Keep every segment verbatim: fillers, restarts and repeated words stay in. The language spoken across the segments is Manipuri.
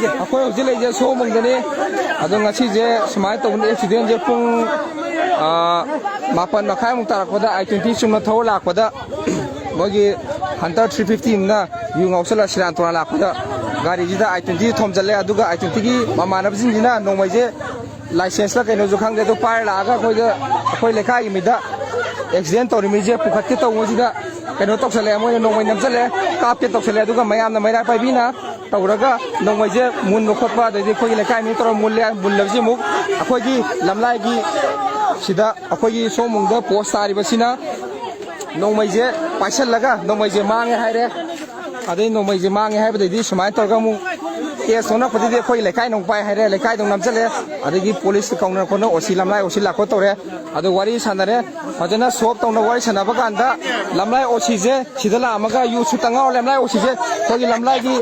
ꯑꯩꯈꯣꯏ ꯍꯧꯖꯤꯛ ꯂꯩꯁꯦ ꯁꯣꯃꯨꯡꯗꯅꯤ꯫ ꯑꯗꯣ ꯉꯁꯤꯁꯦ ꯁꯨꯃꯥꯏꯅ ꯇꯧꯕꯅꯤ, ꯑꯦꯛꯁꯤꯗꯦꯟꯁꯦ ꯄꯨꯡ, ꯑꯥ, ꯃꯥꯄꯟ ꯃꯈꯥꯏꯃꯨꯛ ꯇꯥꯔꯛꯄꯗ ꯑꯥꯏ ꯇ꯭ꯋꯦꯟꯇꯤ ꯆꯨꯝꯅ ꯊꯧꯔ ꯂꯥꯛꯄꯗ ꯃꯣꯏꯒꯤ ꯍꯟꯇꯔ ꯊ꯭ꯔꯤ ꯐꯤꯐꯇꯤ ꯑꯃꯅ ꯌꯨ ꯉꯥꯎꯁꯜꯂ ꯁꯤꯔꯥꯟ ꯇꯨꯔꯥꯟ ꯂꯥꯛꯄꯗ ꯒꯥꯔꯤꯁꯤꯗ ꯑꯥꯏ ꯇ꯭ꯋꯦꯟꯇꯤ ꯊꯣꯝꯖꯤꯜꯂꯦ꯫ ꯑꯗꯨꯒ ꯑꯥꯏ ꯇ꯭ꯋꯦꯟꯇꯤꯒꯤ ꯃꯃꯥꯟꯅꯕꯁꯤꯡꯁꯤꯅ ꯅꯣꯡꯃꯩꯁꯦ ꯂꯥꯏꯁꯦꯟꯁꯂ ꯀꯩꯅꯣꯁꯨ ꯈꯪꯗꯦ, ꯑꯗꯨ ꯄꯥꯏꯔ ꯂꯥꯛꯑꯒ ꯑꯩꯈꯣꯏꯗ, ꯑꯩꯈꯣꯏ ꯂꯩꯀꯥꯏꯒꯤ ꯃꯤꯗ ꯑꯦꯛꯁꯤꯗꯦꯟ ꯇꯧꯔꯤꯃꯤꯁꯦ ꯄꯨꯈꯠꯀꯦ ꯇꯧꯕꯁꯤꯗ ꯀꯩꯅꯣ ꯇꯧꯁꯜꯂꯛꯑꯦ, ꯃꯣꯏꯅ ꯅꯣꯡꯃꯩ ꯅꯝꯁꯜꯂꯦ, ꯀꯥꯞꯀꯦ ꯇꯧꯁꯜꯂꯦ꯫ ꯑꯗꯨꯒ ꯃꯌꯥꯝꯅ ꯃꯩꯔꯥ ꯄꯥꯏꯕꯤꯅ ꯇꯧꯔꯒ ꯅꯣꯡꯃꯩꯁꯦ ꯃꯨꯟꯕ ꯈꯣꯠꯄ, ꯑꯗꯩꯗꯤ ꯑꯩꯈꯣꯏꯒꯤ ꯂꯩꯀꯥꯏ ꯃꯤ ꯇꯧꯔꯒ ꯃꯨꯜꯂꯦ꯫ ꯃꯨꯜꯂꯕꯁꯤ ꯑꯃꯨꯛ ꯑꯩꯈꯣꯏꯒꯤ ꯂꯝꯂꯥꯏꯒꯤ ꯁꯤꯗ ꯑꯩꯈꯣꯏꯒꯤ ꯁꯣꯝꯕꯨꯡꯗ ꯄꯣꯁ ꯇꯥꯔꯤꯕꯁꯤꯅ ꯅꯣꯡꯃꯩꯁꯦ ꯄꯥꯏꯁꯜꯂꯒ ꯅꯣꯡꯃꯩꯁꯦ ꯃꯥꯡꯉꯦ ꯍꯥꯏꯔꯦ꯫ ꯑꯗꯩ ꯅꯣꯡꯃꯩꯁꯦ ꯃꯥꯡꯉꯦ ꯍꯥꯏꯕꯗꯩꯗꯤ ꯁꯨꯃꯥꯏꯅ ꯇꯧꯔꯒ ꯑꯃꯨꯛ ꯀꯦꯁ ꯊꯣꯛꯂꯛꯄꯗꯩꯗꯤ ꯑꯩꯈꯣꯏ ꯂꯩꯀꯥꯏꯗ ꯑꯃꯨꯛ ꯄꯥꯏ ꯍꯥꯏꯔꯦ, ꯂꯩꯀꯥꯏꯗ ꯑꯃꯨꯛ ꯅꯝꯁꯤꯜꯂꯦ꯫ ꯑꯗꯒꯤ ꯄꯨꯂꯤꯁ ꯀꯧꯅ ꯈꯣꯠꯅ ꯑꯣ ꯁꯤ ꯂꯝꯂꯥꯏ ꯑꯣ ꯁꯤ ꯂꯥꯛꯄ ꯇꯧꯔꯦ꯫ ꯑꯗꯨ ꯋꯥꯔꯤ ꯁꯥꯟꯅꯔꯦ, ꯐꯖꯅ ꯁꯣꯞ ꯇꯧꯅ ꯋꯥꯔꯤ ꯁꯥꯟꯅꯕ ꯀꯥꯟꯗ ꯂꯝꯂꯥꯏ ꯑꯣ ꯁꯤꯁꯦ ꯁꯤꯗ ꯂꯥꯛꯑꯝꯃꯒ ꯌꯨ ꯁꯨꯠꯇ ꯉꯥꯎꯔ ꯂꯝꯂꯥꯏ ꯑꯣ ꯁꯤꯁꯦ ꯑꯩꯈꯣꯏꯒꯤ ꯂꯝꯂꯥꯏꯒꯤ,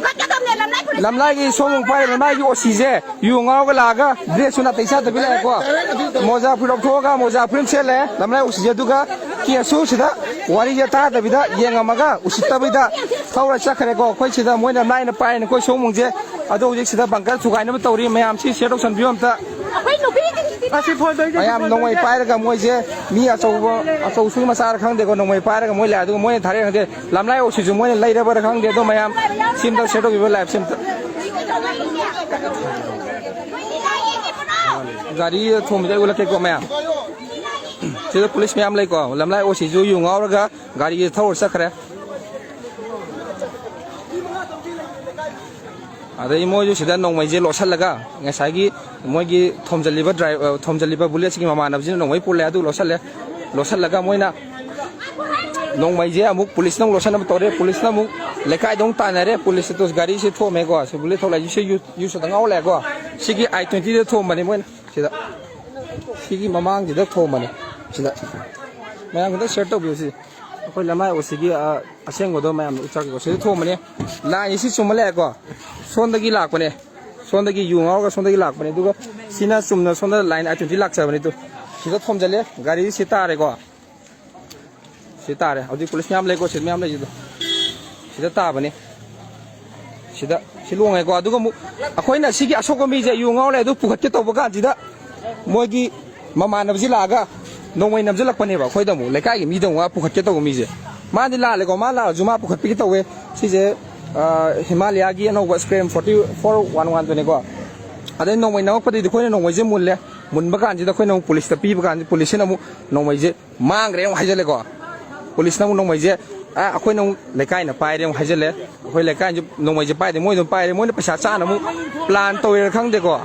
ꯂꯝꯂꯥꯏꯒꯤ ꯁꯣꯝ ꯄꯥꯏꯔꯦ, ꯂꯝꯂꯥꯏꯒꯤ ꯑꯣ ꯁꯤꯁꯦ ꯌꯨ ꯉꯥꯎꯔꯒ ꯂꯥꯛꯑꯒ ꯗ꯭ꯔꯦꯁꯁꯨ ꯅꯥꯇꯩ ꯆꯥꯗꯕꯤ ꯂꯥꯛꯑꯦꯀꯣ꯫ ꯃꯣꯖꯥ ꯐꯨꯔꯤꯠ ꯂꯧꯊꯣꯛꯑꯒ ꯃꯣꯖꯥ ꯐꯨꯔꯤꯠ ꯁꯦꯠꯂꯦ ꯂꯝꯂꯥꯏ ꯎꯁꯤꯁꯦ, ꯑꯗꯨꯒ ꯀꯦꯁꯁꯨ ꯁꯤꯗ ꯋꯥꯔꯤꯁꯦ ꯇꯥꯗꯕꯤꯗ ꯌꯦꯡꯉꯝꯃꯒ ꯎꯁꯤꯠꯇꯕꯤꯗ ꯊꯧꯔ ꯆꯠꯈ꯭ꯔꯦꯀꯣ꯫ ꯑꯩꯈꯣꯏ ꯁꯤꯗ ꯃꯣꯏꯅ ꯂꯥꯏꯅ ꯄꯥꯏꯔꯦꯅ ꯑꯩꯈꯣꯏ ꯁꯣꯝꯕꯨꯡꯁꯦ꯫ ꯑꯗꯣ ꯍꯧꯖꯤꯛ ꯁꯤꯗ ꯕꯪꯀꯔ ꯊꯨꯒꯥꯏꯅꯕ ꯇꯧꯔꯤ, ꯃꯌꯥꯝ ꯁꯤ ꯁꯤꯌꯔ ꯇꯧꯁꯟꯕꯤꯌꯣ ꯑꯝꯇ꯫ ꯑꯁꯤ ꯐꯣꯟꯗꯣ ꯑꯩ ꯃꯌꯥꯝ ꯅꯣꯡꯃꯩ ꯄꯥꯏꯔꯒ ꯃꯣꯏꯁꯦ ꯃꯤ ꯑꯆꯧꯕ, ꯑꯆꯧꯕꯁꯨ ꯃꯆꯥꯔ ꯈꯪꯗꯦꯀꯣ, ꯅꯣꯡꯃꯩ ꯄꯥꯏꯔꯒ ꯃꯣꯏ ꯂꯥꯛꯑꯦ꯫ ꯑꯗꯨꯒ ꯃꯣꯏꯅ ꯊꯥꯔꯛꯑꯦ ꯈꯪꯗꯦ, ꯂꯝꯂꯥꯏ ꯑꯣꯁꯤꯁꯨ ꯃꯣꯏꯅ ꯂꯩꯔꯕ꯭ꯔꯥ ꯈꯪꯗꯦ꯫ ꯑꯗꯣ ꯃꯌꯥꯝ ꯁꯤ ꯑꯝꯇ ꯁꯤꯌꯔ ꯇꯧꯕꯤꯕ, ꯂꯥꯏꯐꯁꯦ ꯑꯝꯇ꯫ ꯒꯥꯔꯤ ꯊꯣꯡꯕꯗ ꯑꯩ ꯎꯠꯂꯛꯀꯦꯀꯣ ꯃꯌꯥꯝ꯫ ꯁꯤꯗ ꯄꯨꯂꯤꯁ ꯃꯌꯥꯝ ꯂꯩꯀꯣ, ꯂꯝꯂꯥꯏ ꯑꯣꯁꯤꯁꯨ ꯌꯨ ꯉꯥꯎꯔꯒ ꯒꯥꯔꯤꯁꯦ ꯊꯧꯔ ꯆꯠꯈ꯭ꯔꯦ꯫ ꯑꯗꯩ ꯃꯣꯏꯁꯨ ꯁꯤꯗ ꯅꯣꯡꯃꯩꯁꯦ ꯂꯣꯠꯁꯤꯜꯂꯒ ꯉꯁꯥꯏꯒꯤ ꯃꯣꯏꯒꯤ ꯊꯣꯝꯖꯜꯂꯤꯕ ꯗ꯭ꯔꯥꯏ-, ꯑ, ꯊꯣꯝꯖꯜꯂꯤꯕ ꯕꯨꯂꯦꯠꯁꯤꯒꯤ ꯃꯃꯥꯟꯅꯕꯁꯤꯅ ꯅꯣꯡꯃꯩ ꯄꯨꯜꯂꯦ, ꯑꯗꯨ ꯂꯣꯠꯁꯤꯜꯂꯦ꯫ ꯂꯣꯠꯁꯤꯜꯂꯒ ꯃꯣꯏꯅ ꯅꯣꯡꯃꯩꯁꯦ ꯑꯃꯨꯛ ꯄꯨꯂꯤꯁꯅ ꯑꯃꯨꯛ ꯂꯣꯠꯁꯤꯟꯅꯕ ꯇꯧꯔꯦ꯫ ꯄꯨꯂꯤꯁꯅ ꯑꯃꯨꯛ ꯂꯩꯀꯥꯏꯗ ꯑꯃꯨꯛ ꯇꯥꯟꯅꯔꯦ꯫ ꯄꯨꯂꯤꯁꯁꯦ ꯒꯥꯔꯤꯁꯦ ꯊꯣꯝꯃꯦꯀꯣ꯫ ꯁꯤ ꯕꯨꯂꯦꯠ ꯊꯧ ꯂꯥꯛꯏꯁꯦ ꯌꯨ, ꯌꯨ ꯁꯨꯠꯇ ꯉꯥꯎ ꯂꯥꯛꯑꯦꯀꯣ꯫ ꯁꯤꯒꯤ ꯑꯥꯏ ꯇ꯭ꯋꯦꯟꯇꯤꯗ ꯊꯣꯝꯕꯅꯦ ꯃꯣꯏꯅ꯫ ꯁꯤꯗ, ꯁꯤꯒꯤ ꯃꯃꯥꯡꯁꯤꯗ ꯊꯣꯝꯕꯅꯦ꯫ ꯁꯤꯗ ꯃꯌꯥꯝ ꯈꯤꯇꯪ ꯁꯤꯌꯔ ꯇꯧꯕꯤꯌꯨ꯫ ꯁꯤ ꯑꯩꯈꯣꯏ ꯂꯝꯂꯥꯏ ꯑꯣ ꯁꯤꯒꯤ, ꯑ, ꯑꯁꯦꯡꯕꯗꯣ ꯃꯌꯥꯝ ꯎꯠꯆꯔꯛꯀꯦꯀꯣ꯫ ꯁꯤꯗ ꯊꯣꯝꯕꯅꯦ꯫ ꯂꯥꯏꯟꯁꯤ ꯁꯤ ꯆꯨꯝꯕ ꯂꯩꯔꯦꯀꯣ꯫ ꯁꯣꯝꯗꯒꯤ ꯂꯥꯛꯄꯅꯦ꯫ ꯁꯣꯝꯗꯒꯤ ꯌꯨ ꯉꯥꯎꯔꯒ ꯁꯣꯝꯗꯒꯤ ꯂꯥꯛꯄꯅꯦ꯫ ꯑꯗꯨꯒ ꯁꯤꯅ ꯆꯨꯝꯅ ꯁꯣꯝꯗ ꯂꯥꯏꯟ ꯑꯥꯏ ꯇ꯭ꯋꯦꯟꯇꯤ ꯂꯥꯛꯆꯕꯅꯦ꯫ ꯑꯗꯨ ꯁꯤꯗ ꯊꯣꯝꯖꯜꯂꯦ꯫ ꯒꯥꯔꯤ ꯁꯤ ꯇꯥꯔꯦꯀꯣ꯫ ꯁꯤ ꯇꯥꯔꯦ꯫ ꯍꯧꯖꯤꯛ ꯄꯨꯂꯤꯁ ꯃꯌꯥꯝ ꯂꯩꯀꯣ꯫ ꯁꯤ ꯃꯌꯥꯝ ꯂꯩꯁꯤꯗꯣ꯫ ꯁꯤꯗ ꯇꯥꯕꯅꯤ꯫ ꯁꯤꯗ, ꯁꯤ ꯂꯣꯡꯉꯦꯀꯣ꯫ ꯑꯗꯨꯒ ꯑꯃꯨꯛ ꯑꯩꯈꯣꯏꯅ ꯁꯤꯒꯤ ꯑꯁꯣꯛꯄ ꯃꯤꯁꯦ ꯌꯨ ꯉꯥꯎꯔ ꯂꯩ ꯑꯗꯨ ꯄꯨꯈꯠꯀꯦ ꯇꯧꯕ ꯀꯥꯟꯁꯤꯗ, ꯃꯣꯏꯒꯤ ꯃꯃꯥꯟꯅꯕꯁꯤ ꯂꯥꯛꯑꯒ ꯅꯣꯡꯃꯩ ꯅꯝꯁꯤꯜꯂꯛꯄꯅꯦꯕ꯫ ꯑꯩꯈꯣꯏꯗ ꯑꯃꯨꯛ, ꯂꯩꯀꯥꯏꯒꯤ ꯃꯤꯗ ꯑꯃꯨꯛ ꯄꯨꯈꯠꯀꯦ ꯇꯧꯕ ꯃꯤꯁꯦ꯫ ꯃꯥꯗꯤ ꯂꯥꯜꯂꯦꯀꯣ, ꯃꯥ ꯂꯥꯜꯂꯁꯨ ꯃꯥ ꯄꯨꯈꯠꯄꯤꯒꯦ ꯇꯧꯋꯦ꯫ ꯁꯤꯁꯦ, ꯑ, ꯍꯤꯃꯥꯂꯌꯥꯒꯤ ꯑꯅꯧꯕ ꯁ꯭ꯀ꯭ꯔꯦꯝ ꯐꯣꯔꯇꯤ ꯐꯣꯔ ꯋꯥꯟ ꯋꯥꯟꯗꯨꯅꯦꯀꯣ꯫ ꯑꯗꯩ ꯅꯣꯡꯃꯩ ꯅꯝꯃꯛꯄꯗꯩꯗꯤ ꯑꯩꯈꯣꯏꯅ ꯅꯣꯡꯃꯩꯁꯦ ꯃꯨꯜꯂꯦ꯫ ꯃꯨꯟꯕ ꯀꯥꯟꯁꯤꯗ ꯑꯩꯈꯣꯏꯅ ꯑꯃꯨꯛ ꯄꯨꯂꯤꯁꯇ ꯄꯤꯕ ꯀꯥꯟꯁꯤꯗ, ꯄꯨꯂꯤꯁꯁꯤꯅ ꯑꯃꯨꯛ ꯅꯣꯡꯃꯩꯁꯦ ꯃꯥꯡꯈ꯭ꯔꯦ ꯑꯃꯨꯛ ꯍꯥꯏꯖꯜꯂꯦꯀꯣ꯫ ꯄꯨꯂꯤꯁꯅ ꯑꯃꯨꯛ ꯅꯣꯡꯃꯩꯁꯦ, "ꯑ, ꯑꯩꯈꯣꯏꯅ ꯑꯃꯨꯛ ꯂꯩꯀꯥꯏꯅ ꯄꯥꯏꯔꯦ" ꯑꯃꯨꯛ ꯍꯥꯏꯖꯜꯂꯦ꯫ ꯑꯩꯈꯣꯏ ꯂꯩꯀꯥꯏꯁꯦ ꯅꯣꯡꯃꯩꯁꯦ ꯄꯥꯏꯗꯦ, ꯃꯣꯏ ꯑꯗꯨꯝ ꯄꯥꯏꯔꯦ꯫ ꯃꯣꯏꯅ ꯄꯩꯁꯥ ꯆꯥꯅ ꯑꯃꯨꯛ ꯄ꯭ꯂꯥꯟ ꯇꯧꯔꯤꯔꯥ ꯈꯪꯗꯦꯀꯣ꯫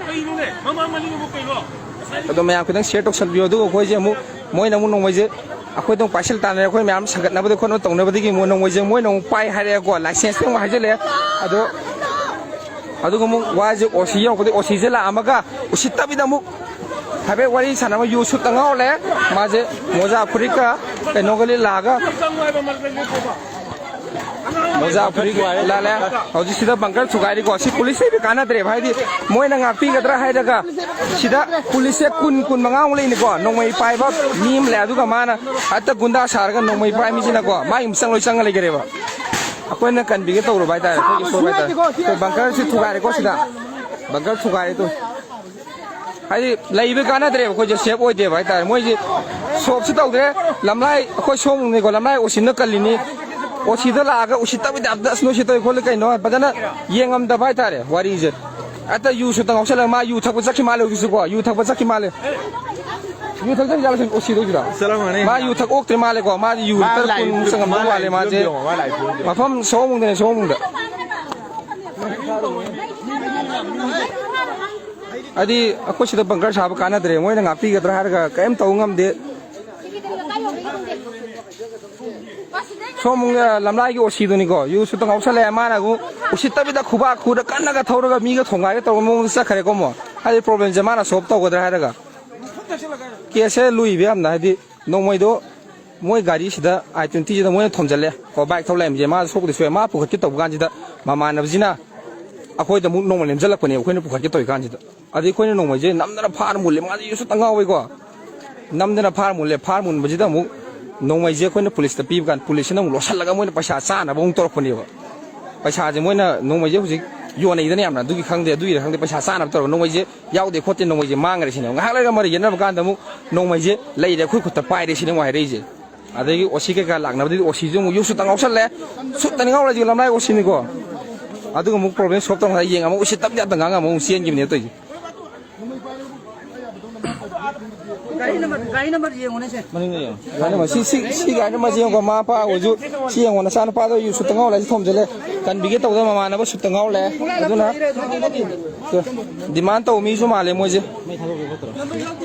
ꯑꯗꯣ ꯃꯌꯥꯝ ꯈꯤꯇꯪ ꯁꯤꯌꯔ ꯇꯧꯁꯟꯕꯤꯌꯣ꯫ ꯑꯗꯨꯒ ꯑꯩꯈꯣꯏꯁꯦ ꯑꯃꯨꯛ, ꯃꯣꯏꯅ ꯑꯃꯨꯛ ꯅꯣꯡꯃꯩꯁꯦ ꯑꯩꯈꯣꯏꯗ ꯑꯃꯨꯛ ꯄꯥꯏꯁꯤꯜ ꯇꯥꯟꯅꯔꯦ꯫ ꯑꯩꯈꯣꯏ ꯃꯌꯥꯝ ꯁꯟꯒꯠꯅꯕꯗ ꯈꯣꯠꯅꯕ ꯇꯧꯅꯕꯗꯒꯤ ꯑꯃꯨꯛ ꯅꯣꯡꯃꯩꯁꯦ ꯃꯣꯏꯅ ꯑꯃꯨꯛ ꯄꯥꯏ ꯍꯥꯏꯔꯛꯑꯦꯀꯣ, ꯂꯥꯏꯁꯦꯟꯁꯇ ꯑꯃꯨꯛ ꯍꯥꯏꯖꯜꯂꯛꯑꯦ꯫ ꯑꯗꯣ ꯑꯗꯨꯒ ꯑꯃꯨꯛ ꯋꯥꯁꯦ ꯑꯣ ꯁꯤ ꯌꯧꯔꯛꯄꯗꯒꯤ ꯑꯣ ꯁꯤꯁꯦ ꯂꯥꯛꯑꯝꯃꯒ ꯎꯁꯤꯠꯇꯕꯤꯗ ꯑꯃꯨꯛ ꯍꯥꯏꯐꯦꯠ ꯋꯥꯔꯤ ꯁꯥꯟꯅꯕ ꯌꯨ ꯁꯨꯠꯇ ꯉꯥꯎꯔ ꯂꯩ꯫ ꯃꯥꯁꯦ ꯃꯣꯖꯥ ꯐꯨꯔꯤꯠꯀ ꯀꯩꯅꯣꯒ ꯂꯤꯠꯂꯛꯑꯒ, ꯃꯣꯖꯥ ꯐꯨꯔꯤꯠ ꯂꯤꯠꯂꯦ꯫ ꯍꯧꯖꯤꯛ ꯁꯤꯗ ꯕꯪꯀꯔ ꯊꯨꯒꯥꯏꯔꯤꯀꯣ꯫ ꯁꯤ ꯄꯨꯂꯤꯁ ꯂꯩꯕ ꯀꯥꯟꯅꯗ꯭ꯔꯦꯕ, ꯍꯥꯏꯗꯤ ꯃꯣꯏꯅ ꯉꯥꯛꯄꯤꯒꯗ꯭ꯔꯥ ꯍꯥꯏꯔꯒ ꯁꯤꯗ ꯄꯨꯂꯤꯁꯁꯦ ꯀꯨꯟ, ꯀꯨꯟ ꯃꯉꯥꯃꯨꯛ ꯂꯩꯅꯤꯀꯣ꯫ ꯅꯣꯡꯃꯩ ꯄꯥꯏꯕ ꯃꯤ ꯑꯃ ꯂꯩ, ꯑꯗꯨꯒ ꯃꯥꯅ ꯍꯦꯛꯇ ꯒꯨꯟꯗꯥ ꯁꯥꯔꯒ ꯅꯣꯡꯃꯩ ꯄꯥꯏ ꯃꯤꯁꯤꯅꯀꯣ ꯃꯥꯒꯤ ꯃꯤꯆꯪ ꯂꯣꯏ ꯆꯪꯉ ꯂꯩꯈꯔꯦꯕ꯫ ꯑꯩꯈꯣꯏꯅ ꯀꯟꯕꯤꯒꯦ ꯇꯧꯔꯨꯕ ꯍꯥꯏꯇꯥꯔꯦ, ꯑꯩꯈꯣꯏꯒꯤ ꯁꯣꯏꯕ ꯍꯥꯏꯇꯥꯔꯦ꯫ ꯑꯩꯈꯣꯏ ꯕꯪꯀꯔꯁꯤ ꯊꯨꯒꯥꯏꯔꯦꯀꯣ ꯁꯤꯗ꯫ ꯕꯪꯀꯔ ꯊꯨꯒꯥꯏꯔꯦ ꯇꯨ꯫ ꯍꯥꯏꯗꯤ ꯂꯩꯕ ꯀꯥꯟꯅꯗ꯭ꯔꯦꯕ, ꯑꯩꯈꯣꯏꯁꯦ ꯁꯦꯐ ꯑꯣꯏꯗꯦꯕ ꯍꯥꯏꯇꯥꯔꯦ꯫ ꯃꯣꯏꯁꯦ ꯁꯣꯞꯁꯨ ꯇꯧꯗ꯭ꯔꯦ, ꯂꯝꯂꯥꯏ ꯑꯩꯈꯣꯏ ꯁꯣꯝꯅꯤꯀꯣ, ꯂꯝꯂꯥꯏ ꯑꯣꯁꯤꯟꯅ ꯀꯜꯂꯤꯅꯤ꯫ ꯑꯣꯁꯤꯗ ꯂꯥꯛꯑꯒ ꯎꯁꯤꯠꯇꯕ ꯇꯥꯏꯞꯇ "ꯑꯁ ꯅꯣꯏ ꯁꯤ ꯇꯧꯏ ꯈꯣꯠꯂꯤ ꯀꯩꯅꯣ?" ꯍꯥꯏ ꯐꯖꯅ ꯌꯦꯡꯉꯝꯗꯕ ꯍꯥꯏꯇꯥꯔꯦ ꯋꯥꯔꯤꯁꯦ꯫ ꯍꯦꯛꯇ ꯌꯨ ꯁꯨꯠꯇ ꯉꯥꯎꯁꯜꯂꯒ ꯃꯥ ꯌꯨ ꯊꯛꯄ ꯆꯠꯈꯤ ꯃꯥꯜꯂꯦ ꯍꯧꯖꯤꯛꯁꯨꯀꯣ, ꯌꯨ ꯊꯛꯄ ꯆꯠꯈꯤ ꯃꯥꯜꯂꯦ꯫ ꯌꯨ ꯊꯛꯇꯕ ꯖꯥꯠꯂ ꯁꯤꯅꯤ ꯑꯣꯁꯤꯗꯣꯏꯁꯤꯗ꯫ ꯆꯠꯂꯝꯒꯅꯤ꯫ ꯃꯥ ꯌꯨ ꯊꯛ ꯑꯣꯛꯇ꯭ꯔꯤ ꯃꯥꯜꯂꯦꯀꯣ, ꯃꯥꯁꯦ ꯌꯨ ꯃꯥ ꯂꯤꯇꯔ ꯂꯥꯏ ꯀꯨꯟꯃꯨꯛ ꯆꯪꯉꯝꯗꯧ ꯃꯥ ꯂꯥꯏ ꯃꯥꯜꯂꯦ ꯃꯥꯁꯦ꯫ ꯐꯤꯕꯝ ꯌꯦꯡꯉꯣ, ꯃꯥ ꯂꯥꯏ ꯐꯤꯕꯝ ꯌꯦꯡꯉꯣ꯫ ꯃꯐꯝ ꯁꯣꯝꯗꯅꯦ, ꯁꯣꯝꯗ꯫ ꯍꯥꯏꯗꯤ ꯑꯩꯈꯣꯏ ꯁꯤꯗ ꯕꯪꯀꯔ ꯁꯥꯕ ꯀꯥꯟꯅꯗ꯭ꯔꯦ, ꯃꯣꯏꯅ ꯉꯥꯛꯄꯤꯒꯗ꯭ꯔꯥ ꯍꯥꯏꯔꯒ ꯀꯔꯤꯝ ꯇꯧꯕ ꯉꯝꯗꯦ꯫ ꯁꯣꯝ, ꯑ, ꯂꯝꯂꯥꯏꯒꯤ ꯑꯣꯁꯤꯗꯨꯅꯤꯀꯣ, ꯌꯨ ꯁꯨꯠꯇ ꯉꯥꯎꯁꯜꯂꯛꯑꯦ꯫ ꯃꯥꯅ ꯑꯃꯨꯛ ꯎꯁꯤꯠꯇꯕꯤꯗ ꯈꯨꯕꯥꯛ ꯈꯨꯔ ꯀꯟꯅꯒ ꯊꯧꯔꯒ ꯃꯤꯒ ꯊꯣꯡꯒꯥꯏꯒ ꯇꯧꯕ ꯃꯑꯣꯡꯗ ꯆꯠꯈ꯭ꯔꯦꯀꯣ ꯑꯃꯨꯛ꯫ ꯍꯥꯏꯗꯤ ꯄ꯭ꯔꯣꯕ꯭ꯂꯦꯝꯁꯦ ꯃꯥꯅ ꯁꯣꯜꯕ ꯇꯧꯒꯗ꯭ꯔꯥ ꯍꯥꯏꯔꯒ꯫ ꯀꯦꯁꯁꯦ ꯂꯨꯏꯕ ꯌꯥꯝꯅ, ꯍꯥꯏꯗꯤ ꯅꯣꯡꯃꯩꯗꯣ ꯃꯣꯏ ꯒꯥꯔꯤꯁꯤꯗ ꯑꯥꯏ ꯇ꯭ꯋꯦꯟꯇꯤꯁꯤꯗ ꯃꯣꯏꯅ ꯊꯣꯝꯖꯤꯜꯂꯦ꯫ ꯀꯣ, ꯕꯥꯏꯛ ꯊꯧ ꯂꯩꯔꯝꯃꯤꯁꯦ ꯃꯥ ꯁꯣꯛꯄꯗꯤ ꯁꯣꯛꯑꯦ꯫ ꯃꯥ ꯄꯨꯈꯠꯀꯦ ꯇꯧꯕ ꯀꯥꯟꯁꯤꯗ ꯃꯃꯥꯟꯅꯕꯁꯤꯅ ꯑꯩꯈꯣꯏꯗ ꯑꯃꯨꯛ ꯅꯣꯡꯃꯩ ꯅꯝꯁꯤꯜꯂꯛꯄꯅꯦ, ꯑꯩꯈꯣꯏꯅ ꯄꯨꯈꯠꯀꯦ ꯇꯧꯔꯤ ꯀꯥꯟꯁꯤꯗ꯫ ꯑꯗꯩ ꯑꯩꯈꯣꯏꯅ ꯅꯣꯡꯃꯩꯁꯦ ꯅꯝꯗꯅ ꯐꯥꯔ ꯃꯨꯜꯂꯦ꯫ ꯃꯥꯁꯦ ꯌꯨ ꯁꯨꯠꯇ ꯉꯥꯎꯋꯦꯀꯣ꯫ ꯅꯝꯗꯅ ꯐꯥꯔ ꯃꯨꯜꯂꯦ꯫ ꯐꯥꯔ ꯃꯨꯟꯕꯁꯤꯗ ꯑꯃꯨꯛ ꯅꯣꯡꯃꯩꯁꯦ ꯑꯩꯈꯣꯏꯅ ꯄꯨꯂꯤꯁꯇ ꯄꯤꯕ ꯀꯥꯟꯗ ꯄꯨꯂꯤꯁꯁꯤꯅ ꯑꯃꯨꯛ ꯂꯣꯠꯁꯤꯜꯂꯒ ꯃꯣꯏꯅ ꯄꯩꯁꯥ ꯆꯥꯅꯕ ꯑꯃꯨꯛ ꯇꯧꯔꯛꯄꯅꯦꯕ꯫ ꯄꯩꯁꯥꯁꯦ ꯃꯣꯏꯅ, ꯅꯣꯡꯃꯩꯁꯦ ꯍꯧꯖꯤꯛ ꯌꯣꯟꯅꯩꯗꯅ ꯌꯥꯝꯅ, ꯑꯗꯨꯒꯤ ꯈꯪꯗꯦ, ꯑꯗꯨꯒꯤꯔ ꯈꯪꯗꯦ, ꯄꯩꯁꯥ ꯆꯥꯅꯕ ꯇꯧꯔꯒ ꯅꯣꯡꯃꯩꯁꯦ ꯌꯥꯎꯗꯦ ꯈꯣꯠꯇꯦ, ꯅꯣꯡꯃꯩꯁꯦ ꯃꯥꯡꯈ꯭ꯔꯦ ꯁꯤꯅꯦꯕ꯫ ꯉꯥꯏꯍꯥꯛ ꯂꯩꯔꯒ ꯃꯔꯩ ꯌꯦꯠꯅꯕ ꯀꯥꯟꯗ ꯑꯃꯨꯛ ꯅꯣꯡꯃꯩꯁꯦ ꯂꯩꯔꯦ, ꯑꯩꯈꯣꯏ ꯈꯨꯠꯇ ꯄꯥꯏꯔꯦ ꯁꯤꯅꯦ ꯑꯃꯨꯛ ꯍꯥꯏꯔꯛꯏꯁꯦ꯫ ꯑꯗꯒꯤ ꯑꯣ ꯁꯤ ꯀꯩꯀꯥ ꯂꯥꯛꯅꯕꯗꯨꯗꯤ ꯑꯣ ꯁꯤꯁꯨ ꯑꯃꯨꯛ ꯌꯨ ꯁꯨꯠꯇ ꯉꯥꯎꯁꯜꯂꯦ꯫ ꯁꯨꯠꯇꯅꯤ ꯉꯥꯎꯔꯤꯁꯦ, ꯂꯝꯂꯥꯏ ꯑꯣ ꯁꯤꯅꯤꯀꯣ꯫ ꯑꯗꯨꯒ ꯑꯃꯨꯛ ꯄ꯭ꯔꯣꯕ꯭ꯂꯦꯝ ꯁꯣꯜꯕ ꯇꯧꯅꯉꯥꯏ ꯌꯦꯡꯉ ꯑꯃꯨꯛ ꯎꯁꯤꯠꯇꯕ ꯌꯥꯗ ꯉꯥꯡꯉ ꯑꯃꯨꯛ ꯆꯦꯟꯈꯤꯕꯅꯦ ꯇꯧꯔꯤꯁꯦ꯫ ꯒꯥꯔꯤ ꯅꯝꯕꯔ, ꯒꯥꯔꯤ ꯅꯝꯕꯔ ꯌꯦꯡꯉꯨꯅꯦ ꯁꯦ꯫ ꯃꯅꯤꯡꯗ ꯌꯦꯡꯉꯣ꯫ ꯒꯥꯔꯤ ꯅꯝꯕꯔ ꯁꯤ, ꯁꯤ, ꯁꯤ ꯒꯥꯔꯤ ꯅꯝꯕꯔꯁꯤ ꯌꯦꯡꯉꯣ, ꯃꯃꯥ ꯃꯄꯥ ꯑꯣꯏꯁꯨ ꯁꯤ ꯌꯦꯡꯉꯣ, ꯅꯆꯥꯅꯨꯄꯥꯗꯣ ꯌꯨ ꯁꯨꯠꯇ ꯉꯥꯎ ꯂꯩꯔꯦ, ꯁꯤ ꯊꯣꯝꯖꯤꯜꯂꯦ꯫ ꯀꯟꯕꯤꯒꯦ ꯇꯧꯗꯅ ꯃꯃꯥꯟꯅꯕ ꯁꯨꯠꯇ ꯉꯥꯎ ꯂꯩꯔꯦ꯫ ꯑꯗꯨꯅ ꯗꯤꯃꯥꯟ ꯇꯧꯕ ꯃꯤꯁꯨ ꯃꯥꯜꯂꯦ ꯃꯣꯏꯁꯦ꯫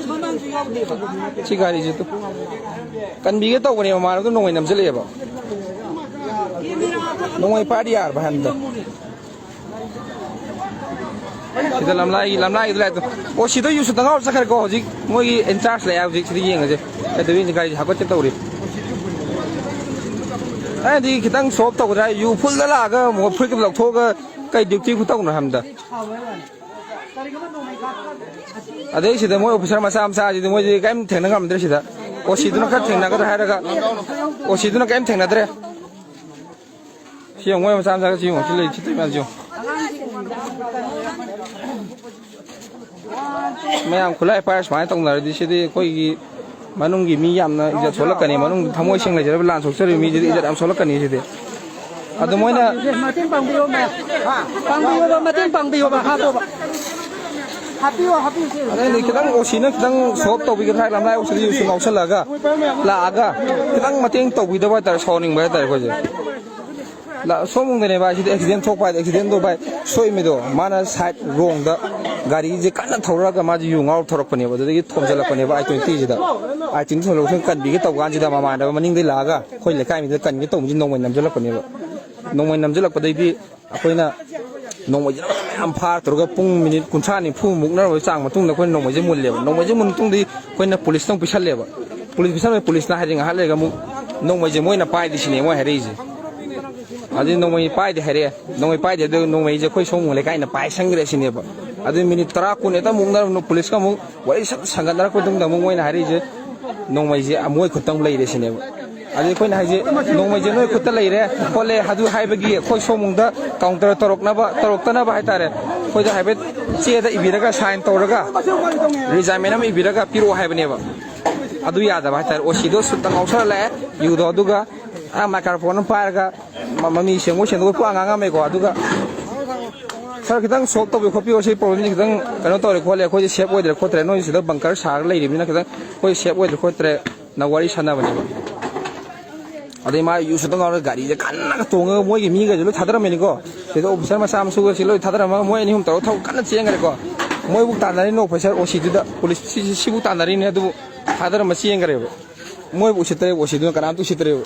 ꯁꯤ ꯒꯥꯔꯤꯁꯦ ꯇꯨ꯫ ꯀꯟꯕꯤꯒꯦ ꯇꯧꯕꯅꯦ, ꯃꯃꯥꯟꯅꯕꯗꯣ ꯅꯣꯡꯃꯩ ꯅꯝꯁꯤꯜꯂꯛꯑꯦꯕ꯫ ꯅꯣꯡꯃꯩ ꯄꯥꯏꯔꯗꯤ ꯌꯥꯔꯕ ꯍꯥꯏꯕꯅꯤꯗ꯫ ꯁꯤꯗ ꯂꯝꯂꯥꯏꯒꯤ, ꯂꯝꯂꯥꯏꯒꯤꯗ ꯂꯥꯛꯑꯦ꯫ ꯑꯣ, ꯁꯤꯗ ꯌꯨ ꯁꯨꯠꯇ ꯉꯥꯎꯔ ꯆꯠꯈ꯭ꯔꯦꯀꯣ꯫ ꯍꯧꯖꯤꯛ ꯃꯣꯏꯒꯤ ꯏꯟꯆꯥꯔꯖ ꯂꯩ ꯍꯥꯏ, ꯍꯧꯖꯤꯛ ꯁꯤꯗ ꯌꯦꯡꯉꯁꯦ꯫ ꯀꯩꯗꯧꯔꯤ? ꯒꯥꯔꯤꯁꯦ ꯍꯥꯞꯀꯠꯀꯦ ꯇꯧꯔꯤ꯫ ꯑꯩꯅꯗꯤ ꯈꯤꯇꯪ ꯁꯣꯞ ꯇꯧꯒꯗ꯭ꯔꯥ? ꯌꯨ ꯐꯨꯜꯗ ꯂꯥꯛꯑꯒ ꯑꯃꯨꯛ ꯐꯨꯔꯤꯠꯀ ꯂꯧꯊꯣꯛꯑꯒ ꯀꯩ ꯗ꯭ꯌꯨꯇꯤ ꯈꯨꯇꯧꯅꯣ ꯍꯥꯏꯕꯗ꯫ ꯑꯗꯩ ꯁꯤꯗ ꯃꯣꯏ ꯑꯣꯐꯤꯁꯥꯔ ꯃꯆꯥ ꯃꯆꯥꯁꯤꯗꯤ ꯃꯣꯏꯗꯤ ꯀꯔꯤꯝ ꯊꯦꯡꯅ ꯉꯝꯗ꯭ꯔꯦ꯫ ꯁꯤꯗ ꯑꯣ ꯁꯤꯗꯨꯅ ꯈꯔ ꯊꯦꯡꯅꯒꯗ꯭ꯔꯥ ꯍꯥꯏꯔꯒ ꯑꯣ ꯁꯤꯗꯨꯅ ꯀꯔꯤꯝ ꯊꯦꯡꯅꯗ꯭ꯔꯦ꯫ ꯁꯤ ꯌꯦꯡꯉꯣ, ꯃꯣꯏ ꯃꯆꯥ ꯃꯆꯥꯒ ꯁꯤ ꯌꯦꯡꯉꯣ, ꯁꯤ ꯂꯩ, ꯁꯤ ꯇꯧ ꯃꯌꯥꯝꯁꯤ ꯌꯦꯡꯉꯣ꯫ ꯃꯌꯥꯝ ꯈꯨꯠꯂꯥꯏ ꯄꯥꯏꯔ ꯁꯨꯃꯥꯏꯅ ꯇꯧꯅꯔꯗꯤ ꯁꯤꯗꯤ ꯑꯩꯈꯣꯏꯒꯤ ꯃꯅꯨꯡꯒꯤ ꯃꯤ ꯌꯥꯝꯅ ꯏꯖꯠ ꯁꯣꯛꯂꯛꯀꯅꯤ, ꯃꯅꯨꯡꯗ ꯊꯃꯣꯏ ꯁꯦꯡꯅ ꯂꯩꯖꯔꯕ ꯂꯥꯟ ꯁꯣꯛꯆꯔꯤꯕ ꯃꯤꯁꯤꯗꯤ ꯏꯖꯠ ꯌꯥꯝ ꯁꯣꯛꯂꯛꯀꯅꯤ ꯁꯤꯗꯤ꯫ ꯑꯗꯨ ꯃꯣꯏꯅ ꯃꯇꯦꯡ ꯄꯥꯡꯕꯤꯌꯣ, ꯃꯦꯝ꯫ ꯄꯥꯡꯕꯤꯌꯣꯕ, ꯃꯇꯦꯡ ꯄꯥꯡꯕꯤꯌꯣꯕ, ꯍꯥꯞꯄꯣꯕ꯫ ꯍꯥꯞꯄꯤꯌꯣ, ꯍꯥꯞꯄꯤꯌꯣ, ꯁꯦ꯫ ꯑꯗꯩꯗꯤ ꯈꯤꯇꯪ ꯑꯣ ꯁꯤꯅ ꯈꯤꯇꯪ ꯁꯣꯞ ꯇꯧꯕꯤꯒꯗ꯭ꯔꯥ ꯍꯥꯏ, ꯂꯝꯂꯥꯏ ꯑꯣ ꯁꯤꯗ ꯌꯨ ꯁꯨꯠ ꯉꯥꯎꯁꯜꯂꯛꯑꯒ ꯂꯥꯛꯑꯒ ꯈꯤꯇꯪ ꯃꯇꯦꯡ ꯇꯧꯕꯤꯗꯕ ꯍꯥꯏꯇꯥꯔꯦ, ꯁꯥꯎꯅꯤꯡꯕ ꯍꯥꯏꯇꯥꯔꯦ ꯑꯩꯈꯣꯏꯁꯦ꯫ ꯂ-, ꯁꯣꯝꯗꯅꯦ ꯚꯥꯏ, ꯁꯤꯗꯤ ꯑꯦꯛꯁꯤꯗꯦꯟ ꯊꯣꯛꯄ ꯍꯥꯏꯗꯤ ꯑꯦꯛꯁꯤꯗꯦꯟꯗꯣ ꯚꯥꯏ, ꯁꯣꯛꯏꯃꯤꯗꯣ ꯃꯥꯅ ꯁꯥꯏꯠ ꯔꯣꯡꯗ ꯒꯥꯔꯤꯁꯦ ꯀꯟꯅ ꯊꯧꯔꯛꯑꯒ ꯃꯥꯁꯦ ꯌꯨ ꯉꯥꯎꯔ ꯊꯧꯔꯛꯄꯅꯦꯕ, ꯑꯗꯨꯗꯒꯤ ꯊꯣꯝꯖꯤꯜꯂꯛꯄꯅꯦꯕ ꯑꯥꯏ ꯇ꯭ꯋꯦꯟꯇꯤꯁꯤꯗ꯫ ꯑꯥꯏ ꯇ꯭ꯋꯦꯟꯇꯤ ꯊꯣꯝꯖꯤꯜꯂꯛꯄꯁꯤꯗ ꯀꯟꯕꯤꯒꯦ ꯇꯧꯕ ꯀꯥꯟꯁꯤꯗ ꯃꯃꯥꯟꯅꯕ ꯃꯅꯤꯡꯗꯩ ꯂꯥꯛꯑꯒ ꯑꯩꯈꯣꯏ ꯂꯩꯀꯥꯏ ꯃꯤꯗ ꯀꯟꯒꯦ ꯇꯧꯕꯁꯤ ꯅꯣꯡꯃꯩ ꯅꯝꯁꯤꯜꯂꯛꯄꯅꯦꯕ꯫ ꯅꯣꯡꯃꯩ ꯅꯝꯁꯤꯜꯂꯛꯄꯗꯩꯗꯤ ꯑꯩꯈꯣꯏꯅ ꯅꯣꯡꯃꯩꯁꯦ ꯃꯌꯥꯝ ꯐꯥꯔ ꯇꯧꯔꯒ ꯄꯨꯡ ꯃꯤꯅꯤꯠ ꯀꯨꯟꯊ꯭ꯔꯥ ꯅꯤꯐꯨ ꯃꯨꯛꯅꯔꯕ ꯆꯥꯡ ꯃꯇꯨꯡꯗ ꯑꯩꯈꯣꯏꯅ ꯅꯣꯡꯃꯩꯁꯦ ꯃꯨꯜꯂꯦꯕ꯫ ꯅꯣꯡꯃꯩꯁꯦ ꯃꯨꯜꯂ ꯃꯇꯨꯡꯗꯗꯤ ꯑꯩꯈꯣꯏꯅ ꯄꯨꯂꯤꯁꯇ ꯑꯃꯨꯛ ꯄꯤꯁꯜꯂꯦꯕ꯫ ꯄꯨꯂꯤꯁ ꯄꯤꯁꯜꯂꯦ, ꯄꯨꯂꯤꯁꯅ ꯍꯥꯏꯗꯤ ꯉꯥꯏꯍꯥꯛ ꯂꯩꯔꯒ ꯑꯃꯨꯛ ꯅꯣꯡꯃꯩꯁꯦ ꯃꯣꯏꯅ ꯄꯥꯏꯗꯦ ꯁꯤꯅꯦ ꯃꯣꯏ ꯍꯥꯏꯔꯛꯏꯁꯦ꯫ ꯑꯗꯨꯗꯤ ꯅꯣꯡꯃꯩ ꯄꯥꯏꯗꯦ ꯍꯥꯏꯔꯛꯑꯦ꯫ ꯅꯣꯡꯃꯩ ꯄꯥꯏꯗꯦ, ꯑꯗꯨ ꯅꯣꯡꯃꯩꯁꯦ ꯑꯩꯈꯣꯏ ꯁꯣꯝ ꯂꯩꯀꯥꯏꯅ ꯄꯥꯏꯁꯟꯈ꯭ꯔꯦ ꯁꯤꯅꯦꯕ꯫ ꯑꯗꯨ ꯃꯤꯅꯤꯠ ꯇꯔꯥ ꯀꯨꯟ ꯍꯦꯛꯇ ꯃꯨꯛꯅꯔꯕ ꯄꯨꯂꯤꯁꯀ ꯑꯃꯨꯛ ꯋꯥꯔꯤ ꯁꯠ ꯁꯥꯟꯒꯠꯅꯔꯛꯄ ꯃꯇꯨꯡꯗ ꯑꯃꯨꯛ ꯃꯣꯏꯅ ꯍꯥꯏꯔꯛꯏꯁꯦ, ꯅꯣꯡꯃꯩꯁꯦ ꯃꯣꯏ ꯈꯨꯠꯇꯪ ꯂꯩꯔꯦ ꯁꯤꯅꯦꯕ꯫ ꯑꯗꯨꯗꯤ ꯑꯩꯈꯣꯏꯅ ꯍꯥꯏꯁꯦ, ꯅꯣꯡꯃꯩꯁꯦ ꯅꯣꯏ ꯈꯨꯠꯇ ꯂꯩꯔꯦ ꯈꯣꯠꯂꯦ ꯑꯗꯨ ꯍꯥꯏꯕꯒꯤ ꯑꯩꯈꯣꯏ ꯁꯣꯝꯗ ꯀꯥꯎꯟꯇꯔ ꯇꯧꯔꯛꯅꯕ, ꯇꯧꯔꯛꯇꯅꯕ ꯍꯥꯏꯇꯥꯔꯦ, ꯑꯩꯈꯣꯏꯗ ꯍꯥꯏꯐꯦꯠ ꯆꯦꯗ ꯏꯕꯤꯔꯒ, ꯁꯥꯏꯟ ꯇꯧꯔꯒ, ꯔꯤꯖꯥꯏꯟꯃꯦꯟ ꯑꯃ ꯏꯕꯤꯔꯒ ꯄꯤꯔꯛꯑꯣ ꯍꯥꯏꯕꯅꯦꯕ꯫ ꯑꯗꯨ ꯌꯥꯗꯕ ꯍꯥꯏꯇꯥꯔꯦ꯫ ꯑꯣ ꯁꯤꯗꯣ ꯁꯨꯠꯇ ꯉꯥꯎꯁꯜꯂꯛꯑꯦ, ꯌꯨꯗꯣ, ꯑꯗꯨꯒ ꯑꯥ ꯃꯥꯏꯀ꯭ꯔꯣꯐꯣꯟ ꯑꯃ ꯄꯥꯏꯔꯒ ꯃ-, ꯃꯃꯤ ꯁꯦꯡꯉꯣ ꯁꯦꯡꯗꯣꯛꯑꯣ ꯄꯨꯔꯥ ꯉꯥꯡꯉꯝꯃꯦꯀꯣ꯫ ꯑꯗꯨꯒ "ꯁꯥꯔ, ꯈꯤꯇꯪ ꯁꯣꯜꯕ ꯇꯧꯕꯤꯌꯨ ꯈꯣꯠꯄꯤꯌꯨ, ꯁꯤ ꯄ꯭ꯔꯣꯕ꯭ꯂꯦꯝꯁꯤ ꯈꯤꯇꯪ ꯀꯩꯅꯣ ꯇꯧꯔꯦ ꯈꯣꯠꯂꯦ, ꯑꯩꯈꯣꯏꯁꯦ ꯁꯦꯐ ꯑꯣꯏꯗ꯭ꯔꯦ ꯈꯣꯠꯇ꯭ꯔꯦ, ꯅꯣꯏ ꯁꯤꯗ ꯕꯪꯀꯔ ꯁꯥꯔꯒ ꯂꯩꯔꯤꯕꯅꯤꯅ ꯈꯤꯇꯪ ꯑꯩꯈꯣꯏ ꯁꯦꯐ ꯑꯣꯏꯗ꯭ꯔꯦ ꯈꯣꯠꯇ꯭ꯔꯦꯅ" ꯋꯥꯔꯤ ꯁꯥꯟꯅꯕꯅꯦꯕ꯫ ꯑꯗꯩ ꯃꯥ ꯌꯨ ꯁꯨꯠꯇ ꯉꯥꯎꯔꯒ ꯒꯥꯔꯤꯁꯦ ꯀꯟꯅꯒ ꯇꯣꯡꯉꯒ ꯃꯣꯏꯒꯤ ꯃꯤꯒꯩꯁꯦ ꯂꯣꯏ ꯊꯥꯗꯔꯝꯃꯦꯅꯤꯀꯣ꯫ ꯁꯤꯗ ꯑꯣꯐꯤꯁꯥꯔ ꯃꯆꯥ ꯃꯁꯨꯒꯁꯤ ꯂꯣꯏ ꯊꯥꯗꯔꯝꯃꯒ ꯃꯣꯏ ꯑꯅꯤ ꯑꯍꯨꯝ ꯇꯧꯔꯒ ꯊꯧ ꯀꯟꯅ ꯆꯦꯟꯈ꯭ꯔꯦꯀꯣ꯫ ꯃꯣꯏꯕꯨ ꯇꯥꯟꯅꯔꯤꯅꯤ ꯑꯣꯐꯤꯁꯥꯔ ꯑꯣ ꯁꯤꯗꯨꯗ, ꯄꯨꯂꯤꯁ ꯁꯤ-, ꯁꯤ-, ꯁꯤꯕꯨ ꯇꯥꯟꯅꯔꯤꯅꯤ, ꯑꯗꯨꯕꯨ ꯊꯥꯗꯔꯝꯃ ꯆꯦꯟꯈ꯭ꯔꯦꯕ꯫ ꯃꯣꯏꯕꯨ ꯎꯁꯤꯠꯇ꯭ꯔꯦꯕ, ꯑꯣ ꯁꯤꯗꯨꯅ ꯀꯅꯥꯝꯇ ꯎꯁꯤꯠꯇ꯭ꯔꯦꯕ꯫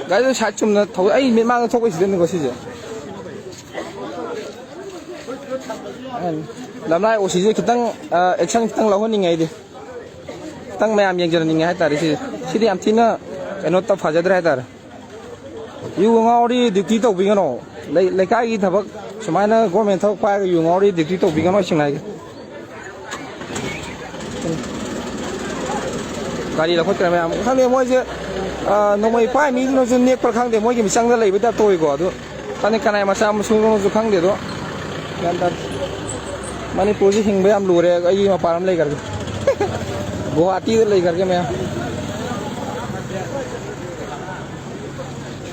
ꯒꯥꯔꯤꯗꯣ ꯁꯥꯏꯠ ꯆꯨꯝꯅ ꯊꯧ-, ꯑꯩ ꯃꯤꯠꯃꯥꯡꯗ ꯊꯣꯛꯄ ꯑꯦꯛꯁꯤꯗꯦꯟꯅꯤꯀꯣ ꯁꯤꯁꯦ꯫ ꯂꯝꯂꯥꯏ ꯑꯣ ꯁꯤꯁꯦ ꯈꯤꯇꯪ, ꯑ, ꯑꯦꯛꯁꯟ ꯈꯤꯇꯪ ꯂꯧꯍꯟꯅꯤꯡꯉꯦ ꯑꯩꯗꯤ꯫ ꯈꯤꯇꯪ ꯃꯌꯥꯝ ꯌꯦꯡꯖꯟꯅꯤꯡꯉꯦ ꯍꯥꯏꯇꯥꯔꯦ ꯁꯤꯁꯦ꯫ ꯁꯤꯗꯤ ꯌꯥꯝ ꯊꯤꯅ ꯀꯩꯅꯣ ꯇꯧ-, ꯐꯖꯗ꯭ꯔꯦ ꯍꯥꯏꯇꯥꯔꯦ꯫ ꯌꯨ ꯉꯥꯎꯔꯗꯤ ꯗ꯭ꯌꯨꯇꯤ ꯇꯧꯕꯤꯒꯅꯣ꯫ ꯂꯩ-, ꯂꯩꯀꯥꯏꯒꯤ ꯊꯕꯛ ꯁꯨꯃꯥꯏꯅ ꯒꯣꯔꯃꯦꯟ ꯊꯕꯛ ꯄꯥꯏꯔꯒ ꯌꯨ ꯉꯥꯎꯔꯗꯤ ꯗ꯭ꯌꯨꯇꯤ ꯇꯧꯕꯤꯒꯅꯣ, ꯑꯩ ꯁꯦꯡꯅ ꯍꯥꯏꯒꯦ꯫ ꯒꯥꯔꯤ ꯂꯧꯈꯠꯇ꯭ꯔꯦ ꯃꯌꯥꯝ꯫ ꯈꯪꯗꯦ ꯃꯣꯏꯁꯦ, ꯑ, ꯅꯣꯡꯃꯩ ꯄꯥꯏ ꯃꯤꯗꯨꯅꯁꯨ ꯅꯦꯛꯄ꯭ꯔꯥ ꯈꯪꯗꯦ, ꯃꯣꯏꯒꯤ ꯃꯤꯆꯪꯗ ꯂꯩꯕꯩ ꯇꯥꯏꯞ ꯇꯧꯏꯀꯣ꯫ ꯑꯗꯨ ꯈꯪꯗꯦ ꯀꯅꯥꯏ ꯃꯆꯥ ꯃꯁꯨꯅꯣꯁꯨ ꯈꯪꯗꯦ꯫ ꯑꯗꯣ ꯒ꯭ꯌꯥꯟ ꯇꯥꯗꯦ꯫ ꯃꯅꯤꯄꯨꯔꯁꯤ ꯍꯤꯡꯕ ꯌꯥꯝ ꯂꯨꯔꯦ꯫ ꯑꯩ ꯃꯄꯥꯟ ꯑꯃ ꯂꯩꯈ꯭ꯔꯒꯦ꯫ ꯒꯨꯋꯥꯍꯥꯇꯤꯗ ꯂꯩꯈ꯭ꯔꯒꯦ ꯃꯌꯥꯝ꯫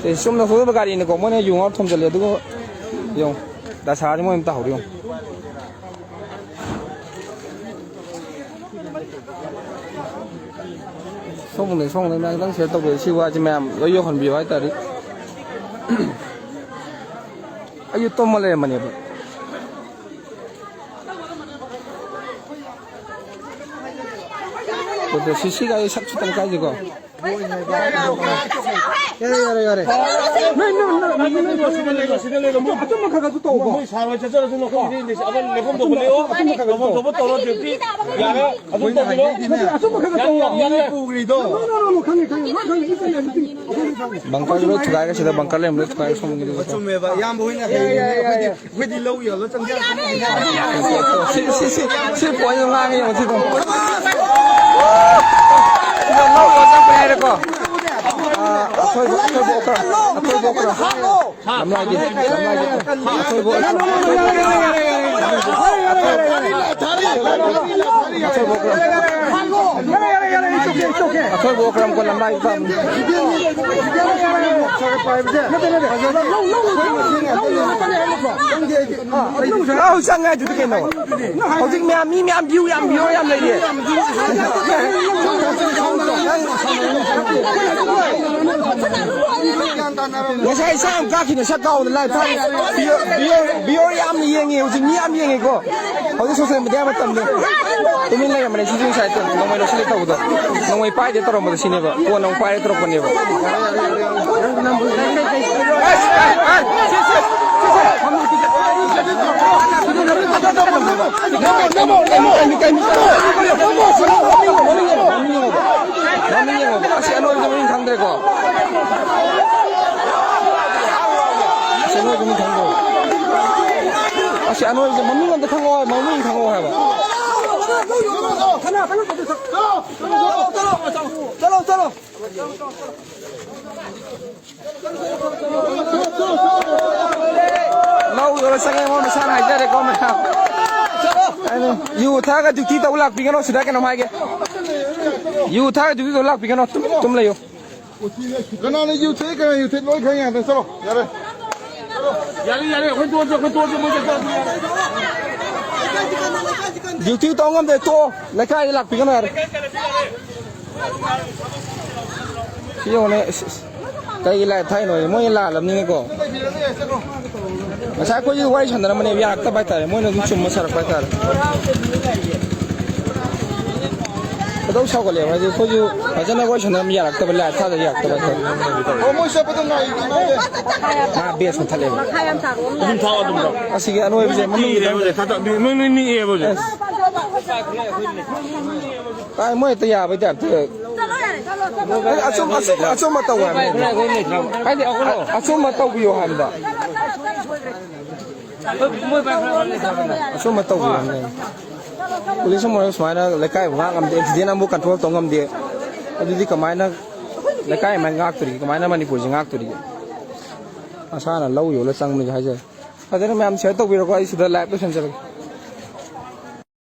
ꯑꯦ, ꯆꯨꯝꯅ ꯊꯧꯖꯕ ꯒꯥꯔꯤꯅꯤꯀꯣ, ꯃꯣꯏꯅ ꯌꯨ ꯉꯥꯎꯔ ꯊꯣꯝꯖꯤꯜꯂꯦ꯫ ꯑꯗꯨꯒ ꯌꯦꯡꯉꯣ, ꯗꯁꯥꯁꯤ ꯃꯣꯏ ꯑꯗꯨꯝ ꯇꯥꯍꯧꯔꯤ ꯌꯦꯡꯉꯣ꯫ ꯁꯣꯝꯗ, ꯁꯣꯝꯗ ꯃꯌꯥꯝ ꯈꯤꯇꯪ ꯁꯤꯌꯔ ꯇꯧꯕꯤꯌꯨ꯫ ꯁꯤ ꯋꯥꯁꯤ ꯃꯌꯥꯝ ꯂꯣꯏ ꯌꯧꯍꯟꯕꯤꯌꯨ ꯍꯥꯏꯇꯥꯔꯦ꯫ ꯑꯩꯁꯨ ꯇꯨꯝꯃ ꯂꯩꯔꯝꯕꯅꯦꯕ꯫ ꯑꯗꯣ ꯁꯤ, ꯁꯤ ꯒꯥꯔꯤ ꯁꯛ ꯈꯤꯇꯪ ꯀꯥꯏꯁꯤꯀꯣ꯫ ꯌꯥꯔꯦ, ꯌꯥꯔꯦ, ꯌꯥꯔꯦ꯫ ꯅꯣꯏ, ꯅꯣꯏ, ꯅꯣꯏ, ꯅꯣꯏ, ꯅꯣꯏ, ꯅꯣꯏ, ꯁꯤꯗ ꯂꯩꯔꯝꯃꯣ꯫ ꯑꯆꯨꯝꯕ ꯈꯔ ꯈꯔꯁꯨ ꯇꯧꯀꯣ꯫ ꯃꯣꯏ ꯁꯥꯔ ꯍꯣꯏ ꯆꯠꯆꯔꯁꯅꯨꯀꯣ꯫ ꯑꯃ ꯂꯦꯞꯐꯝ ꯊꯣꯛꯄ ꯂꯦꯞꯄꯣ꯫ ꯑꯆꯨꯝꯕ ꯈꯔ ꯈꯔ ꯇꯧꯀꯣ꯫ ꯇꯧꯐꯝ ꯊꯣꯛꯄ ꯇꯧꯔꯣ, ꯗ꯭ꯌꯨꯇꯤ꯫ ꯌꯥꯔꯦ꯫ ꯑꯗꯨꯝ ꯇꯧꯕꯤꯔꯣ꯫ ꯅꯠꯇꯦ, ꯑꯆꯨꯝꯕ ꯈꯔ ꯈꯔ ꯌꯥꯔꯦ, ꯇꯧꯀꯣ꯫ ꯌꯥꯔꯦ, ꯌꯥꯔꯦ꯫ ꯄꯨꯈ꯭ꯔꯤꯗꯣ꯫ ꯅꯣ, ꯅꯣ, ꯅꯣ, ꯅꯣ, ꯈꯪꯉꯦ, ꯈꯪꯉꯦ, ꯈꯪꯉꯦ꯫ ꯏꯆꯟ ꯍꯥꯏꯕꯗꯤ ꯑꯩꯈꯣꯏꯒꯤ ꯕꯪꯀꯔ ꯂꯣꯏ ꯊꯨꯒꯥꯏꯔꯒ, ꯁꯤꯗ ꯕꯪꯀꯔ ꯂꯩꯔꯝꯕ ꯂꯣꯏ ꯊꯨꯒꯥꯏꯔꯒ ꯁꯣꯝꯒꯤꯗꯨꯗꯀꯣ꯫ ꯆꯨꯝꯃꯦꯕ, ꯏꯌꯥꯝꯕ ꯍꯣꯏꯅ ꯍꯌꯦꯡ ꯑꯩꯈꯣꯏꯗꯤ, ꯑꯩꯈꯣꯏꯗꯤ ꯂꯧ ꯌꯣꯜꯂ ꯆꯪꯖꯔꯛꯄꯅꯤꯅ꯫ ꯁꯤ, ꯁꯤ, ꯁꯤ, ꯁꯤ ꯄꯣꯏꯟ ꯉꯥꯡꯉꯤ ꯌꯦꯡꯉꯣ ꯁꯤꯗꯣ꯫ ꯁꯤꯗ ꯂꯧ ꯌꯣꯜꯂ ꯆꯪꯉꯛꯄꯅꯦ ꯍꯥꯏꯔꯦꯀꯣ꯫ ꯑꯥ, ꯑꯊꯣꯏꯕ, ꯑꯊꯣꯏꯕ ꯑꯣꯀꯔ, ꯑꯊꯣꯏꯕ ꯑꯣꯀꯔ꯫ ꯂꯝꯂꯥꯏꯒꯤ, ꯂꯝꯂꯥꯏꯒꯤ꯫ ꯑꯊꯣꯏꯕ, ꯑꯊꯣꯏꯕ ꯑꯣꯀꯔꯝ꯫ ꯑꯊꯣꯏꯕ ꯑꯣꯀꯔꯝ ꯀꯣ ꯂꯝꯂꯥꯏꯒꯤ ꯐꯥꯝ꯫ ꯑꯥ, ꯆꯪꯉꯦ ꯍꯥꯏꯗꯨꯗꯤ ꯀꯩꯅꯣ? ꯍꯧꯖꯤꯛ ꯃꯌꯥꯝ, ꯃꯤ ꯃꯌꯥꯝ view ꯌꯥꯝ, view ꯌꯥꯝ ꯂꯩꯌꯦ꯫ ꯉꯁꯥꯏ ꯏꯁꯥ ꯌꯥꯝ ꯀꯥꯈꯤꯅꯦ, ꯁꯛ ꯀꯥꯎꯗ live ꯊꯥꯔꯤ꯫ Viewer, viewer, viewer ꯌꯥꯝꯅ ꯌꯦꯡꯉꯤ, ꯍꯧꯖꯤꯛ ꯃꯤ ꯌꯥꯝ ꯌꯦꯡꯉꯤꯀꯣ꯫ ꯍꯧꯖꯤꯛ social media ꯃꯇꯝꯅꯤ꯫ ꯇꯨꯃꯤꯟ ꯂꯩꯔꯝꯕꯅꯦ, ꯁꯤꯁꯨ ꯉꯁꯥꯏ ꯅꯣꯡꯃꯩ ꯂꯧꯁꯤꯜꯂꯦ ꯇꯧꯕꯗꯣ꯫ ꯅꯣꯡꯃꯩ ꯄꯥꯏꯗꯦ ꯇꯧꯔꯝꯕꯗꯣ ꯁꯤꯅꯦꯕ꯫ ꯀꯣꯟꯅ ꯑꯃꯨꯛ ꯄꯥꯏꯔꯦ ꯇꯧꯔꯛꯄꯅꯦꯕ꯫ ꯃꯃꯤꯡ ꯌꯦꯡꯉꯣ꯫ ꯑꯁꯤ ꯑꯅꯣꯏꯕꯗꯣ ꯃꯃꯤꯡ ꯈꯪꯗ꯭ꯔꯦꯀꯣ꯫ ꯑꯁꯤ ꯑꯅꯣꯏꯕ ꯃꯃꯤꯡ ꯈꯪꯗ꯭ꯔꯣ? ꯑꯁꯤ ꯑꯅꯣꯏꯕꯁꯦ ꯃꯃꯤꯡ ꯑꯝꯇ ꯈꯪꯉꯛꯑꯣ ꯍꯥꯏꯕ, ꯃꯃꯤꯡ ꯈꯪꯉꯛꯑꯣ ꯍꯥꯏꯕ꯫ ꯆꯠꯂꯣ, ꯆꯠꯂꯣ꯫ ꯂꯧ ꯌꯣꯜꯂ ꯆꯪꯉꯦ, ꯃꯣꯏ ꯃꯁꯥꯅ ꯍꯥꯏꯖꯔꯦꯀꯣ ꯃꯌꯥꯝ꯫ ꯑꯗꯨ ꯌꯨ ꯊꯛꯑꯒ duty ꯇꯧ ꯂꯥꯛꯄꯤꯒꯅꯣ, ꯁꯤꯗ ꯀꯩꯅꯣꯝ ꯍꯥꯏꯒꯦ꯫ ꯌꯨ ꯊꯛꯑꯒ duty ꯇꯧ ꯂꯥꯛꯄꯤꯒꯅꯣ, ꯇꯨꯝ, ꯇꯨꯝ ꯂꯩꯌꯨ꯫ ꯀꯅꯥꯅ ꯌꯨ ꯊꯛꯏ, ꯀꯅꯥ ꯌꯨ ꯊꯛꯏ ꯂꯣꯏ ꯈꯪꯉꯦ ꯉꯥꯛꯇ꯫ ꯆꯠꯂꯣ, ꯌꯥꯔꯦ꯫ ꯌꯥꯔꯦ, ꯌꯥꯔꯦ, ꯑꯩꯈꯣꯏ ꯇꯣꯛꯑꯁꯦ, ꯑꯩꯈꯣꯏ ꯇꯣꯛꯑꯁꯦ, ꯃꯣꯏ ꯆꯠꯆꯔꯁꯨ ꯌꯥꯔꯦ꯫ Duty ꯇꯧ ꯉꯝꯗꯦ, ꯇꯣꯛꯑꯣ꯫ ꯂꯩꯀꯥꯏꯗ ꯂꯥꯛꯄꯤꯒꯅꯨ ꯌꯥꯔꯦ꯫ ꯁꯤ ꯌꯦꯡꯉꯨꯅꯦ, ꯏꯁ, ꯏꯁ꯫ ꯀꯩꯒꯤ live ꯊꯥꯏꯅꯣ? ꯃꯣꯏꯅ ꯂꯥꯜꯂꯕꯅꯤꯅꯀꯣ꯫ ꯉꯁꯥꯏ ꯑꯩꯈꯣꯏꯁꯨ ꯋꯥꯔꯤ ꯁꯥꯟꯅꯔꯝꯕꯅꯦꯕ, ꯌꯥꯔꯛꯇꯕ ꯍꯥꯏꯇꯥꯔꯦ, ꯃꯣꯏꯅ ꯑꯗꯨꯝ ꯆꯨꯝꯕ ꯁꯥꯔꯛꯄ ꯍꯥꯏꯇꯥꯔꯦ꯫ ꯈꯣꯏꯗꯧ ꯁꯥꯎꯒꯠꯂꯦꯕ, ꯍꯥꯏꯗꯤ ꯑꯩꯈꯣꯏꯁꯨ ꯐꯖꯅ ꯋꯥꯔꯤ ꯁꯥꯟꯅꯔꯝꯕ ꯌꯥꯔꯛꯇꯕ, live ꯊꯥꯗ ꯌꯥꯔꯛꯇꯕ ꯍꯥꯏꯇꯥꯔꯦ꯫ ꯑꯣ, ꯃꯣꯏ ꯆꯠꯄꯗꯣ ꯉꯥꯏ-, ꯉꯥꯏꯔꯦ꯫ ꯃꯥ bass ꯃꯨꯊꯠꯂꯦꯕ꯫ ꯑꯗꯨꯝ ꯊꯥꯎ, ꯑꯗꯨꯝ ꯊꯥꯎ꯫ ꯑꯁꯤꯒꯤ ꯑꯅꯣꯏꯕꯁꯦ ꯃꯅꯨꯡ ꯅꯤꯛꯑꯦꯕ ꯍꯧꯖꯤꯛ, ꯈꯇ-, ꯅꯣꯏ, ꯅꯣꯏ ꯅꯤꯛꯑꯦꯕ ꯍꯧꯖꯤꯛ꯫ ꯑꯁ꯫ ꯀꯥꯏ ꯃꯣꯏ ꯍꯦꯛꯇ ꯌꯥꯕꯩ type ꯇ꯫ ꯑꯆꯨꯝ ꯑꯆꯨꯝ ꯑꯆꯨꯝꯕ ꯇꯧ ꯍꯥꯏꯕꯅꯦ꯫ ꯍꯥꯏꯗꯤ ꯑꯆꯨꯝꯕ ꯇꯧꯕꯤꯌꯣ ꯍꯥꯏꯕꯗꯣ꯫ ꯑꯆꯨꯝꯕ ꯇꯧꯕꯤꯌꯣ ꯍꯥꯏꯕꯅꯦ꯫ ꯄꯨꯂꯤꯁ ꯑꯃ ꯑꯣꯏꯔꯒ ꯁꯨꯃꯥꯏꯅ ꯂꯩꯀꯥꯏꯕꯨ ꯉꯥꯛ ꯉꯝꯗꯦ, ꯑꯦꯛꯁꯤꯗꯦꯟ ꯑꯃꯕꯨ ꯀꯟꯇ꯭ꯔꯣꯜ ꯇꯧ ꯉꯝꯗꯦ꯫ ꯑꯗꯨꯗꯤ ꯀꯃꯥꯏꯅ ꯂꯩꯀꯥꯏ ꯑꯃ ꯉꯥꯛꯇꯣꯔꯤꯒꯦ? ꯀꯃꯥꯏꯅ ꯃꯅꯤꯄꯨꯔꯁꯤ ꯉꯥꯛꯇꯣꯔꯤꯒꯦ? ꯃꯁꯥꯅ ꯂꯧ ꯌꯣꯜꯂ ꯆꯪꯕꯅꯤ ꯍꯥꯏꯖꯔꯦ꯫ ꯐꯖꯅ ꯃꯌꯥꯝ ꯁꯤꯌꯔ ꯇꯧꯕꯤꯔꯣꯀꯣ, ꯑꯩ ꯁꯤꯗ ꯂꯥꯏꯚ ꯂꯣꯏꯁꯤꯟꯖꯔꯒꯦ꯫